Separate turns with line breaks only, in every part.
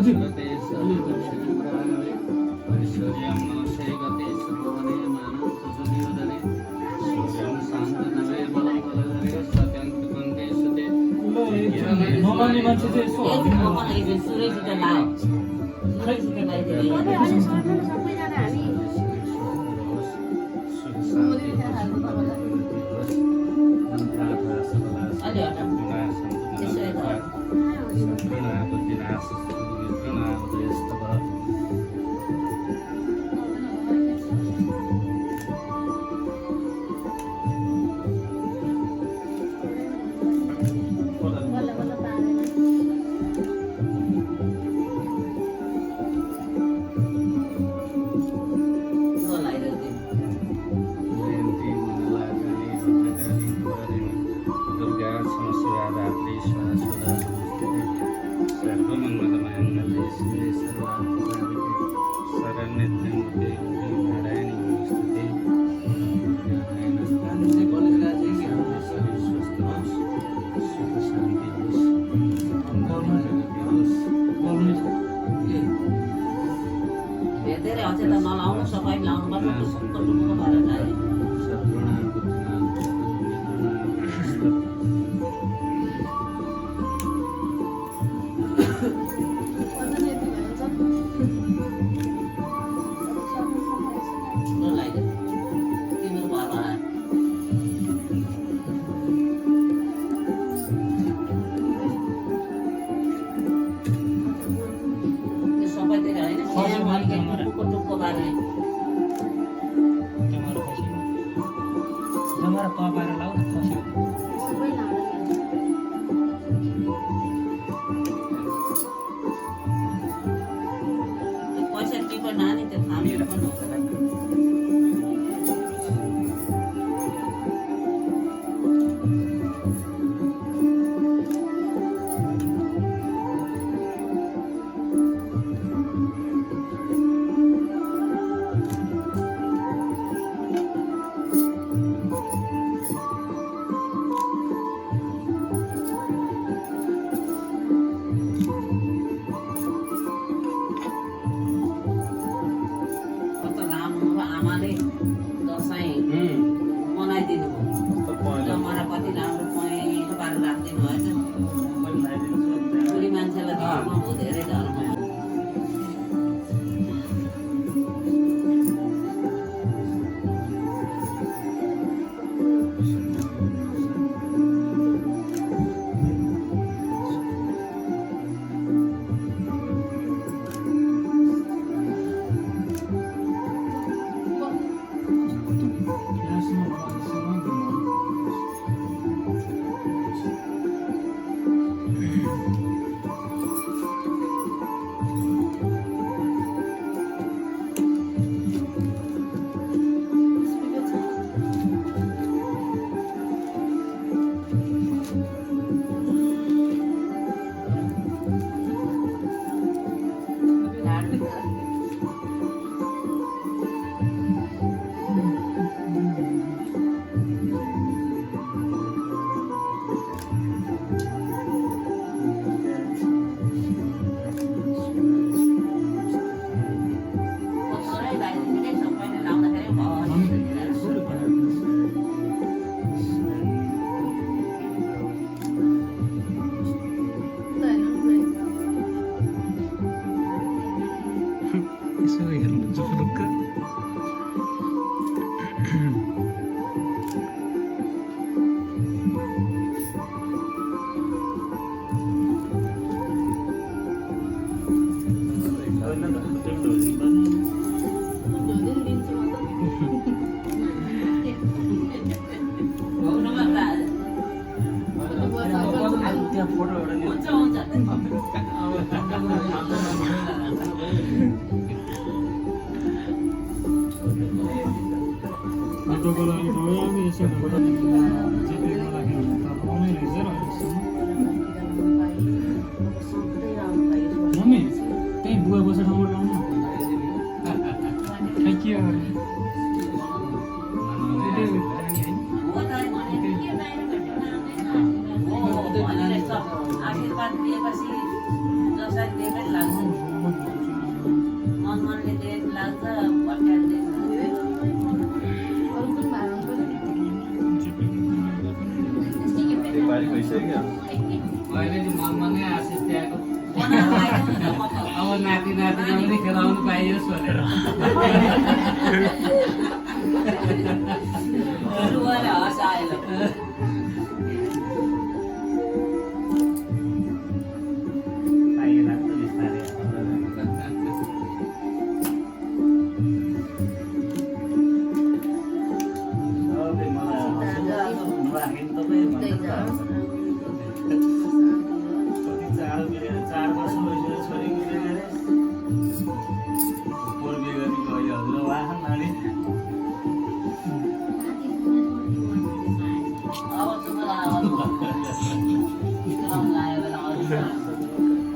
सरस्वते सर्वश्रेष्ठाय ऐश्वर्यं नमस्ते गते सर्वने मानसुदियोदने सूर्यं शान्तनवे बलं बलधरे सत्यं कुन्ते सुते
नमान्ने मान्छे चाहिँ यसो
सुरेशसित लाओ सुरेशसित लगाइदिए
सबैजना हामी
अलि हटा त्यसो
बल्ल बल्ल पारेन धेरै अझै त नलाउनु सबै लाउनु पर्छ सबै टुक्रो भएर जायो अझै यति भन्छ
लगाइदियो तिम्रो बाबा त्यो सबैतिर होइन टुक्को टुक्को बारे
जमारा पाएर लाउ न खस्यो
सबै लाउँदैन
पैसा टिप नानी त्यो खानेर पनि हुन्छ कस्तो राम्रो आमाले दसैँ मनाइदिनु भयो जमरा कति राम्रो पहेँलो पारेर राखिदिनु भएछ बुढी मान्छेलाई धर्म हो धेरै धर्म हो
यसो हेर्नु जुफुरुक्क फोटोको लागि हामी यसो फोटो जिपेमा राख्यो भने त आउने रहेछ र मम्मी त्यही बुवा बसेर ठाउँबाट लाउनु खै के हो
आशीर्वाद दिएपछि दसैँ देखेर लाग्छ मनले देखेर लाग्छ भट्याएर देख्छ
अहिले चाहिँ मनमा नै आशिष त्याएको
बनाएर आएको नि त म त
अब नाति नातिना पनि खेलाउनु पाइयोस् भनेर
सुरुवाले हँसाएर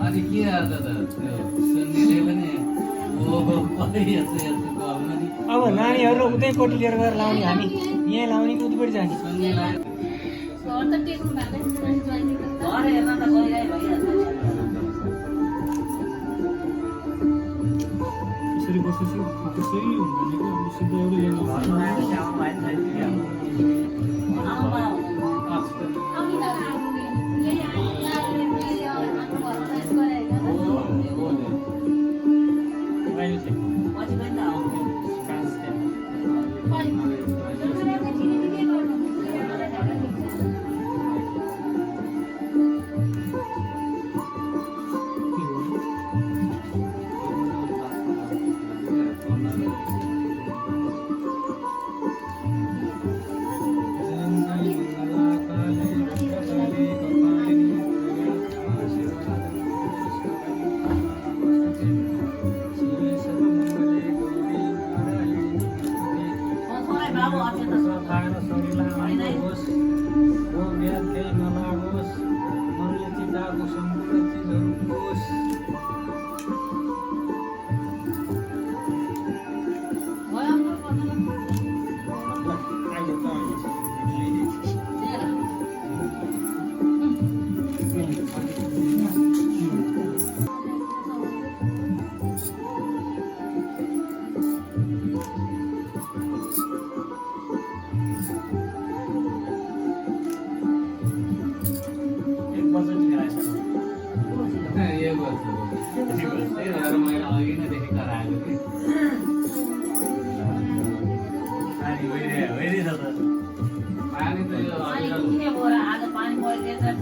अनि के गर्छ त त्यो सुन्नेले पनि ओहो कतै यस्तो यस्तो गर्नु नि
अब नानीहरू उतैपट्टि लिएर गएर लाउने हामी यहाँ लाउने कि उतैपट्टि जाने
सुन्नेलाई
घर हेर्न त गइरहेको भइहाल्छ
यसरी बसेपछि त्यसरी हुँदैन कि अब सिधै एउटै लिएर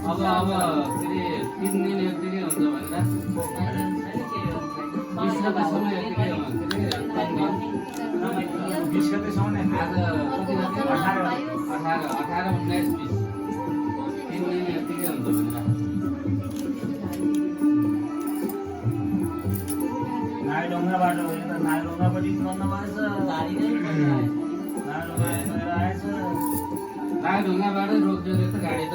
अब फेरि 3 दिन यतिकै हुन्छ भनेर बिसगतेसम्म यतिकै आज कति गते 18 19 20 3 दिन यतिकै हुन्छ भनेर
नाइडोङ्गाबाट नाइडोङ्गापट्टि बन्द भएछ
गाडी नै
ढुङ्गाबाटै रोक्यो रहेछ गाडी त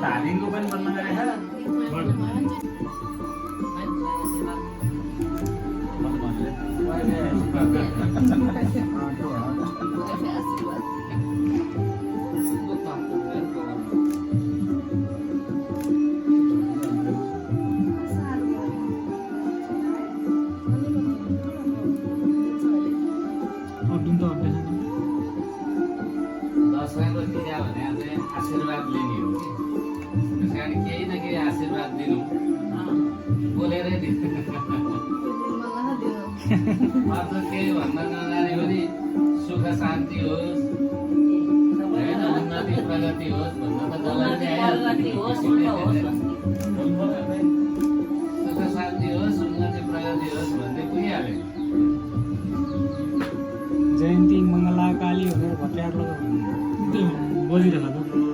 धादिङको पनि बन्द गरेछ
दसैँको क्रिया भने चाहिँ आशीर्वाद लिने हो कि त्यस कारण केही न केही आशीर्वाद दिनु बोलेरै दिनु अर्थ केही भन्न नजाने पनि सुख शान्ति होस् होइन उन्नति प्रगति होस् भन्न त जसलाई सुख शान्ति होस् उन्नति प्रगति होस् भन्दै पुगिहाल्यो
जयन्ती मङ्गला काली भनेर भट्याएर लगाउनु बजिरहेको
त्यो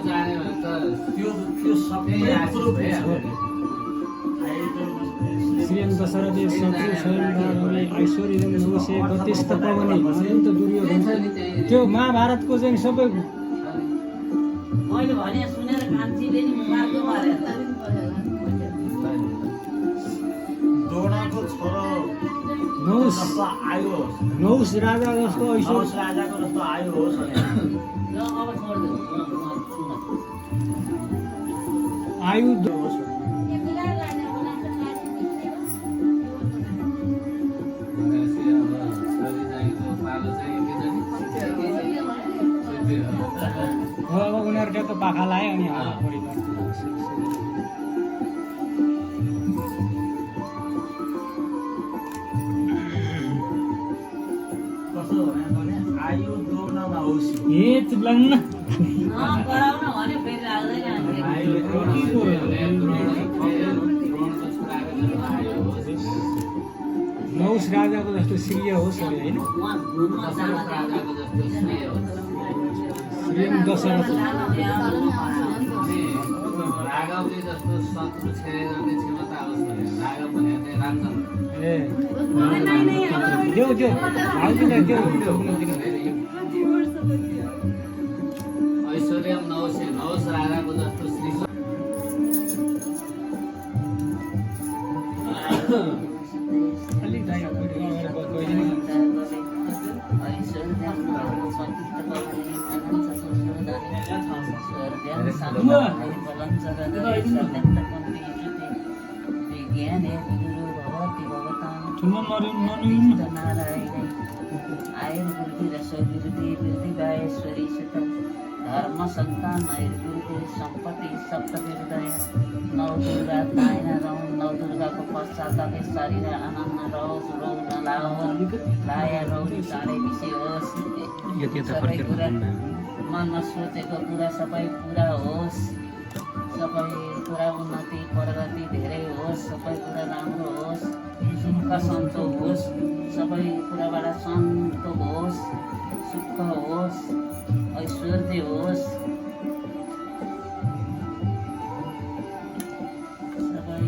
जाने भने त त्यो सबै आशिष भइहाल्यो
श्रीयं दशरथे शत्रु स्वयंवरले ऐश्वर्यं नवसे प्रतिष्ठ पवने भने त दुर्योधन त्यो महाभारतको चाहिँ सबै
मैले भने सुनेर कान्छीले नि मार्को मारे
नौ
जस्तो आयो होस्,
नहुस राजा जस्तो ऐश्वर्य
नहुस राजाको जस्तो आयो होस् भनेर।
ल अब छोडिदेऊ
आयु
होस् भनेर।
भनेपछि अब छोरी चाहिँको पालो चाहिँ के छ नि? सिद्धि हो।
अब उनीहरू ट्याक्क पाखा लाए अनि हावा परिवार
कस्तो भने आयु दौड्न नहोस्।
हे चिब्लाङ्ग
गराउन भने फेरि लाग्दैन हामीले।
नहुस राजाको जस्तो श्रेय होस् अरे होइन
उहाँ घुम्न जाँदा
राजाको जस्तो श्रेय हो।
श्रेय दशरथ
राघवले जस्तो शत्रु छेड गर्ने क्षमता होस् भने राघव भनेर चाहिँ रामचन्द्र।
ए देऊ त्यो भाउजूलाई त्यो
ऐश्वर्यम नहोस् नहोस् राजाको जस्तो श्री
अलिक दाइ
धर्म संतान सम्पत्ति सप्तहृदय नौ दुर्गा दाहिना रौँ नौ दुर्गाको पश्चात शरीर आनन्द रहोस् रौ नलाओस् लाया रौ चाँडै विषय होस् सबै कुरा मनमा सोचेको कुरा सबै पुरा होस् सबै कुरा उन्नति प्रगति धेरै होस् सबै कुरा राम्रो होस् सुख सन्तोष होस् सबै कुराबाट सन्तोष होस् सुख होस् ऐश्वर्य होस् सबै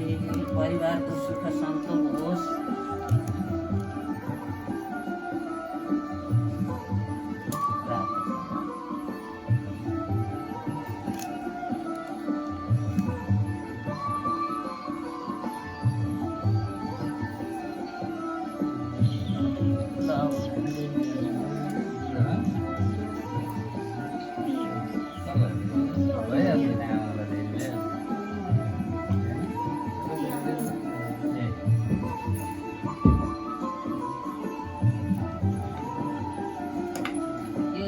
परिवारको सुख सन्तोष होस्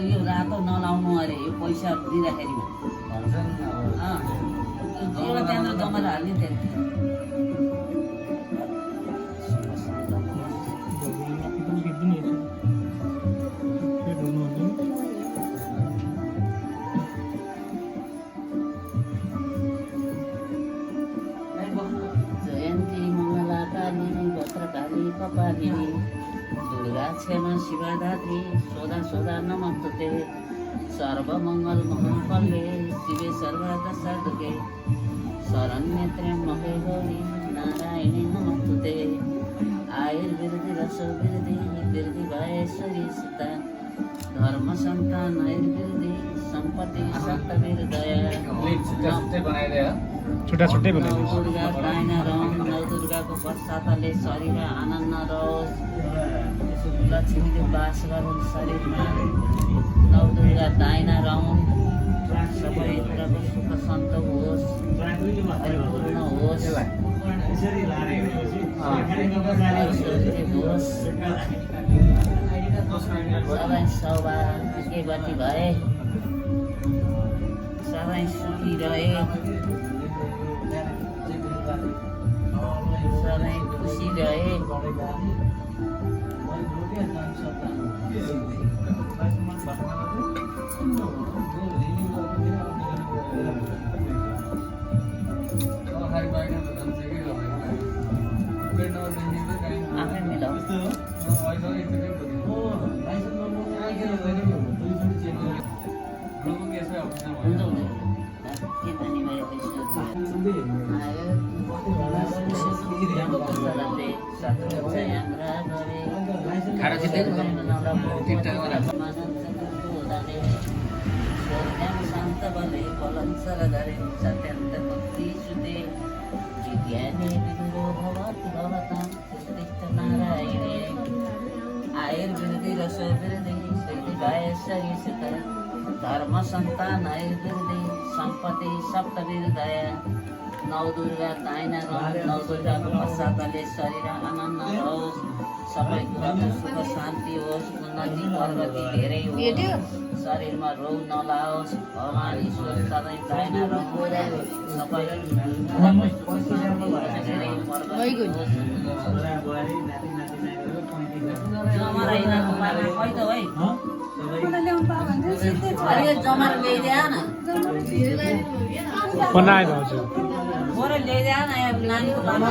यो रातो नलाउनु अरे यो पैसा दिँदाखेरि
भन्छन् अब
एउटा त्यहाँनिर जमाएर हाल्ने थियो जयन्ती मङ्गलाकाली भद्रकाली कपालिनी दुर्गा क्षमा शिवदात्री सोदा सोदा नमस्तुते सर्वमङ्गल मङ्गले शिवे सर्वदशदुके शरण्यत्र्यम्बके गौरी नारायणी नमस्तुते आयुर्वृद्धि रसोवृद्धि वृद्धि भयेश्वरी सीता धर्म सन्तान आयुर्वृद्धि सम्पत्ति सप्तवीरदया
छुट्टै छुट्टै बनाइदियो
छुट्टा छुट्टै
नौ
बनाइदिनुहोस्
दुर्गा दाहिना रौँ नौ दुर्गाको पश्चातले शरीर आनन्द रहोस् लक्ष्मीले बास गरून् शरीरमा नौ दुर्गा दाहिना रौँ सबै कुराको सुख सन्तोष होस् परिपूर्ण होस् ऐश्वर्य होस् सबै सौभाग्यवती भए सबै सुखी रहे सबै खुसी रहे आफै मिलाऊ नारायणे सोबिर्दै सिद्धि भए सरिसित धर्म सन्तान हरिबिर्दै सम्पत्ति सप्तबिर्दय नौ दुर्गा दाहिना रहोस् नौ दुर्गाको पश्चातले शरीर आनन्द रहोस् सबै कुराको सुख शान्ति होस् उन्नति प्रगति धेरै होस् शरीरमा रोग नलाओस् भगवान् ईश्वर सधैँ दाहिना रहोस् सबै कुराको सुख शान्ति होस् धेरै प्रगति होस् जमरा यिनीहरूको बारेमा खै त है अरे जमरा ल्याइदिया न
बनाएर हजुर
मोरे ल्याइदिया न यहाँ नानीको बारेमा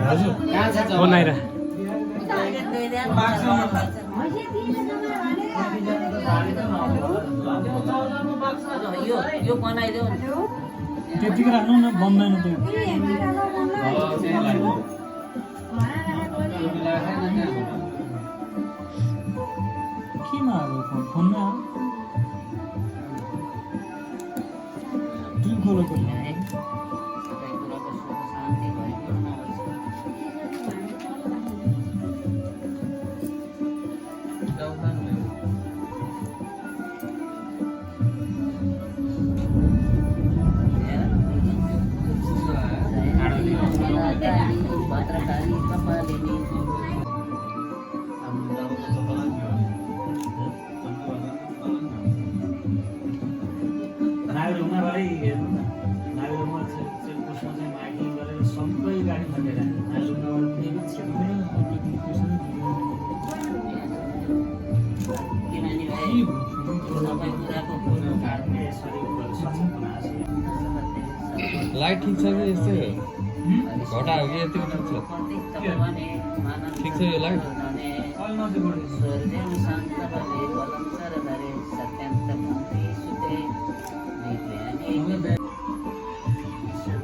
हजुर बनाएर
ल्याइदिया न यो बनाइदेऊ न
त्यतिकै राख्नु न बन्दैन त्यो केमा अब फोनमा ड्रिम खोलेको
सबै कुराको सुख शान्ति भरिपूर्ण होस् भद्रकाली कपालिनी
नागरिकमाबाटै हेर्नु न नागरिकमा उसमा चाहिँ माइकिङ गरेर सबै गाडी फटेर
किनभने भाइ सबै कुराको
सचेत बनाएको
लाइट ठिक छ कि यस्तै हो घटा हो कि यति ठिक छ ठिक छ यो लाइट
स्वर्देव शान्त भवे पदम सरधरे सत्यन्त मुक्ति सुते नित्यानि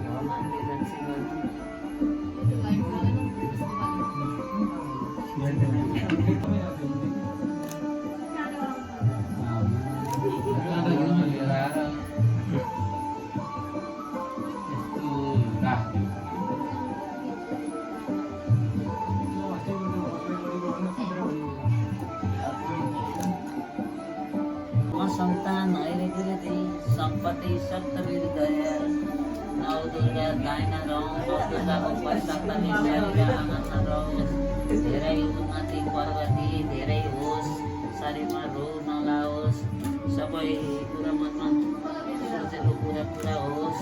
भगवानले रक्षा गर्नु सन्तान हरिबिर्दै सम्पत्ति सप्तबिर्दय नौ दुर्गा दाहिना रहोस् नौ दुर्गाको पश्चातले शरीर आनन्द रहोस् धेरै उन्नति प्रगति धेरै होस् शरीरमा रोग नलाओस् सबै कुरा मनमा सोचेको कुरा पुरा होस्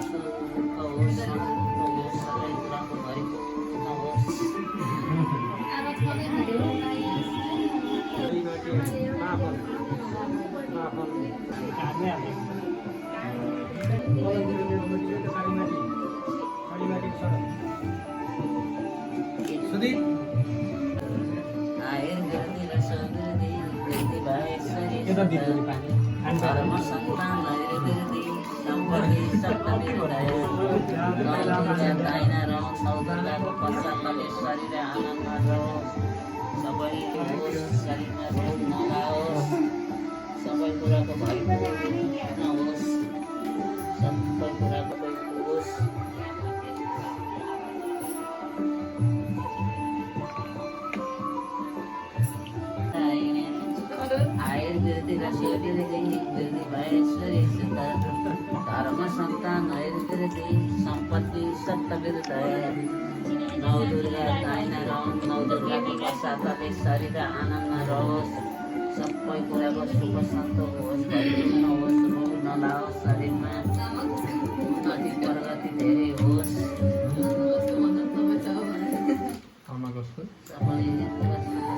सुख होस् शान्ति होस् सबै कुराको भरिपूर्ण होस् धर्म सन्तान हरिबिर्दै सम्पत्ति सप्तबिर्दय नौ दुर्गा दाहिना रहोस् नौ दुर्गाको पश्चातले शरीर आनन्द रहोस् सबै होस् शरीरमा रोग नलाओस् सबै कुराको भरिपूर्ण होस् सबै कुराको होस् आयुर्वेदी रसोबिर्दै बिर्दै भए सरिसित धर्म सन्तान हरिबिर्दै सम्पत्ति सप्तबिर्दय नौ दुर्गा दाहिना रहोस् नौ दुर्गाको पश्चातले शरीर आनन्द रहोस् सबै कुराको सुख सन्तोष होस् भरिपूर्ण होस् रोग नलाओस् शरीरमा उन्नति प्रगति धेरै होस् सबै कुरा सुख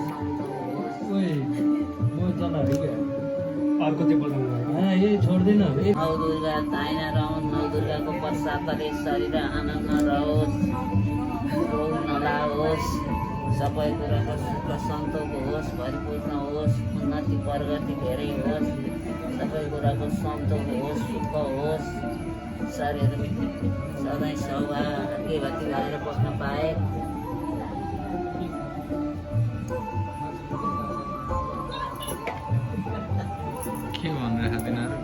सन्तोष होस्
अर्को चाहिँ बोलाउनु यही छोड्दैन
नौ दुर्गा दाहिना रहोस् नौ दुर्गाको पश्चातले शरीर आनन्द रहोस् रोग नलाओस् सबै कुराको सुख सन्तोष होस् भरिपूर्ण होस् उन्नति प्रगति धेरै होस् सबै कुराको सन्तोष होस् सुख होस् शरीर सधैँ सौभाग्यवती भएर बस्न पाए
के भनिरहेको तिनीहरू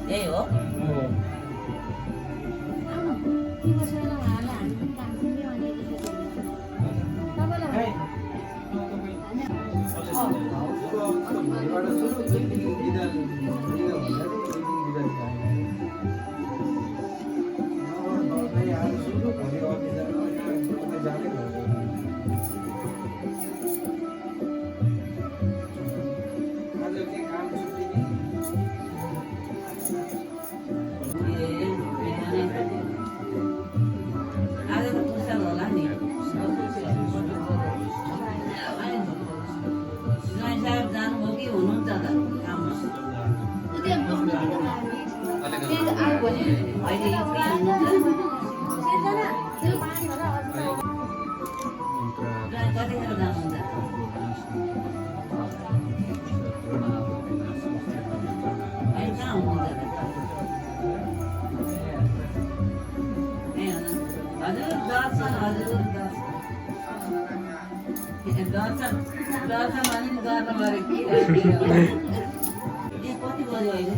यही हो हो आज त पुस्तक होला नि ज्वाइँ साहब जानुभयो कि हुनुहुन्छ त काममा अहिले फ्री हुनुहुन्छ कतिखेर जानुहुन्छ अहिले कहाँ हुनुहुन्छ हजुर दर्शन दर्शन भने नि गर्न पऱ्यो कि कति बज्यो अहिले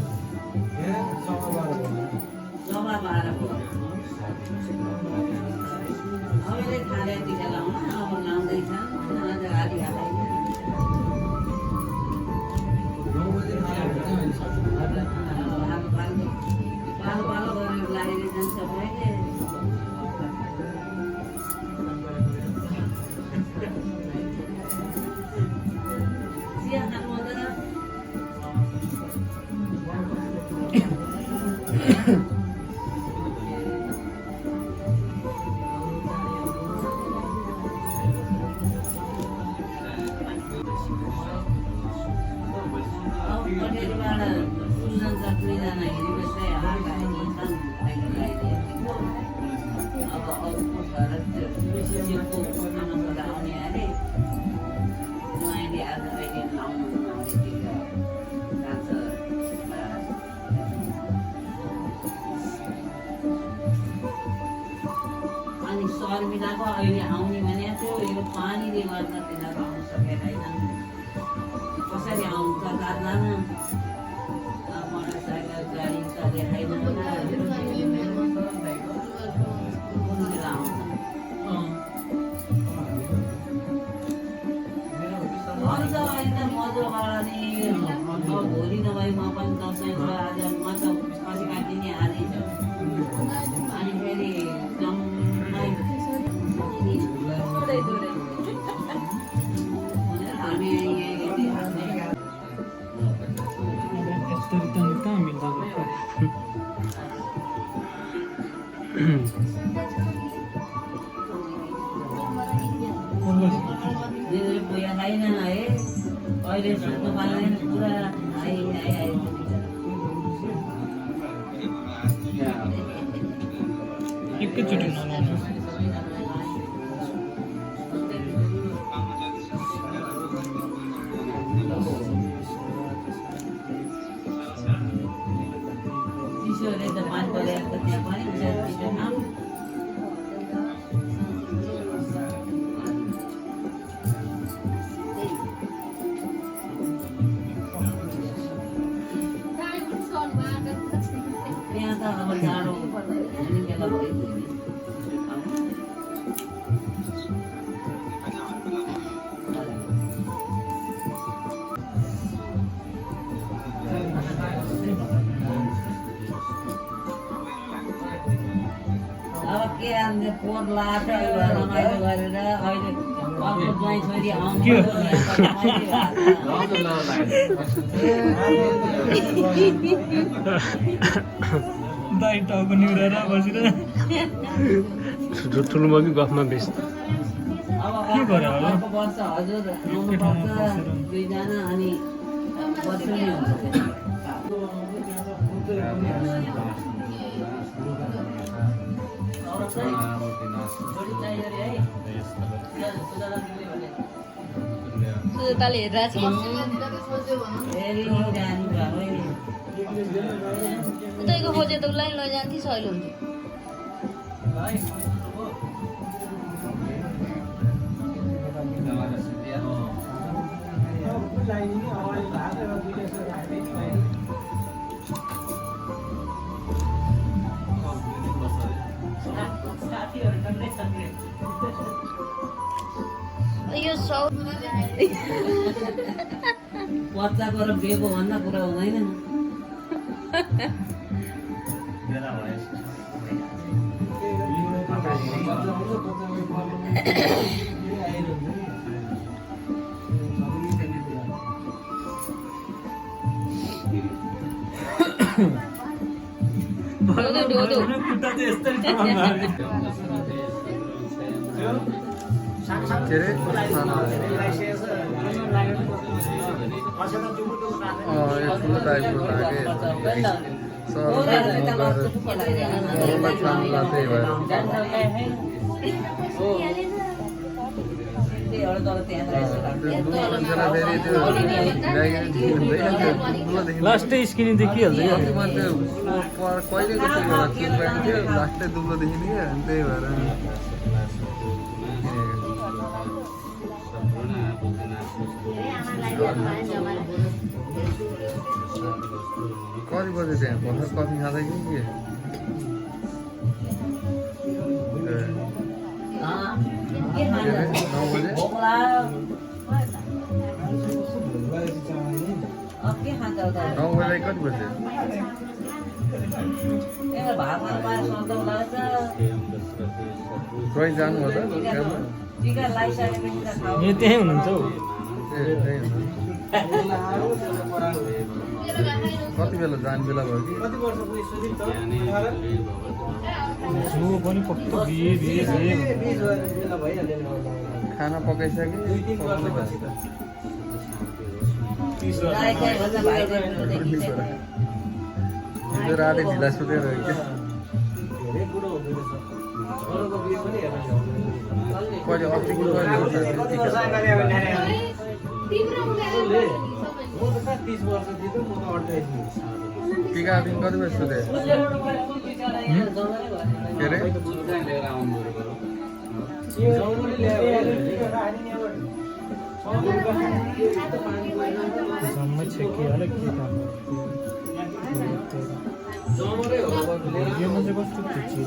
सभा 12 भयो अहिले खाले टिका लाउनु अब लाउँदैछ आज आधी हालै पालो गरेर लागेर जान्छ सबैले चिया खानु हुँदैन पटेलबाट सुजनका 2 जना हिँडेपछि हात हालिदिन्छन् अब अरूको घर सिपको आमाबाट आउने अरे उहाँले आज अहिले लाउनु जान्छ अनि शर्मिलाको अहिले आउने भने त्यो यो पानीले गर्दा तिनीहरू आउन सकेनन् कसरी आउनु त जान मोटरसाइकल गाडी त देखाइदिनु कुन बेला आउँछ भन्छ अहिले त मजोबाट नि भोलि नभए म पनि दसैँ छ आज म त खसी काटिने आधी छ अनि फेरि जम्मै हामी
कहाँ मिल्छ
बोया खाइन है अहिले सुत्नु पाइँदैन पुरा
एकैचोटि नलाउनु
चिसोले त पानी परेको त्यहाँ पनि चिसो काम त्यहाँ त अब जाडो हुने बेला भयो अब के अन्त पोहोर लाएर रमाइलो गरेर अहिले अर्को ज्वाइँ छोरी आउनु
दाइ टाउको निहुरेर बसेर ठुलो कि गफमा बेस
अब अर्को वर्ष हजुर आउनुपर्छ 2 जना अनि बस्ने हुन्छ
सुजताले हेरिरहेछ
फेरि रानी भयो
उतैको खोजे त उसलाई लैजान्थी सहिलो हुन्छ
बच्चाको र बिहेको भन्दा कुरा हुँदैन नि।
बेला भयो खुट्टा चाहिँ यस्तै
के अरे यो ठुलो टाइपको लाग्यो सरलाई छान्नु लाग्दै भयो मान्छेलाई फेरि त्यो
लास्टै स्किन देखिहाल्छ क्या
कति मान्छे कहिलेको त्यो एउटा थियो लास्टै दुब्लो देखिने क्या अनि त्यही भएर कति बजे त्यहाँ भर्खर कफी खाँदै कि
के खान्छ?
9 बजे
भोक लाग्यो। अब के खान्छ उता?
9 बजे कति बजे
यहाँ भात पाएर सधौँ लाग्छ।
कहीँ जानु हो त
टिका लगाइसकेपछि त खाऊ।
ए त्यहीँ हुनुहुन्छ हौ
ए त्यही हो कति बेला जाने बेला भयो कि
जो पनि पक्क बिहे बिहे बिहे
खाना पकाइसके
लगाइसके भन्छ भाइले मेरो देखिसक्यो।
हिजो राति ढिला सुतेर क्या कहिले अस्तिको टिका दिन कति बजी सुते के अरे
लिएर आउनु
जम्मै छेकिहाल्यो के गर्नु यो मान्छे कस्तो खुसी